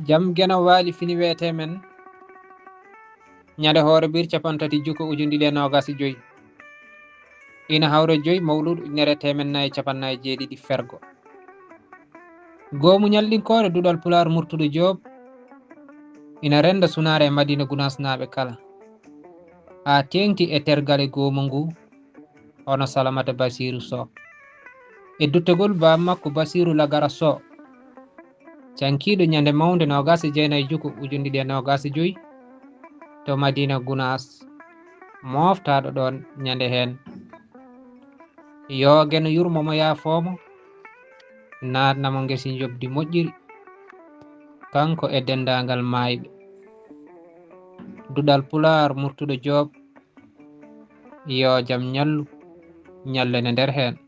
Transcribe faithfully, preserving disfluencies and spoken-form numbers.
Jam Geno Waali fini weetee men ñande hoore bir capantati juko ujunɗiɗi e noogaas e joy. Ina hawre joy mawluud ujunere teemen nayi capannay jeeɗiɗi fergo. Goomu ñalɗinkoore duɗal Pulaar Murtuɗo Joob ina rennda sunaare e Madina Gunaas naaɓe kala. A teeŋti e tergal e goomu ngu hono Salamata Basiiru Soh. E duttagol baaba makko Basiiru Lagara Soh, cankiiɗo ñande mawnde noogaas e jeenay juko ujunɗiɗi e noogaas e joy to Madina Gunaas, mooftaaɗo ɗoon ñande heen. Yo Geno yurmo mo, yaafoo mo, naatna mo ngesi njoɓdi moƴƴiri, kanko e denndaangal maayɓe. Duɗal Pulaar Murtuɗo Joob, yo jam ñallu, ñallu ene nder heen.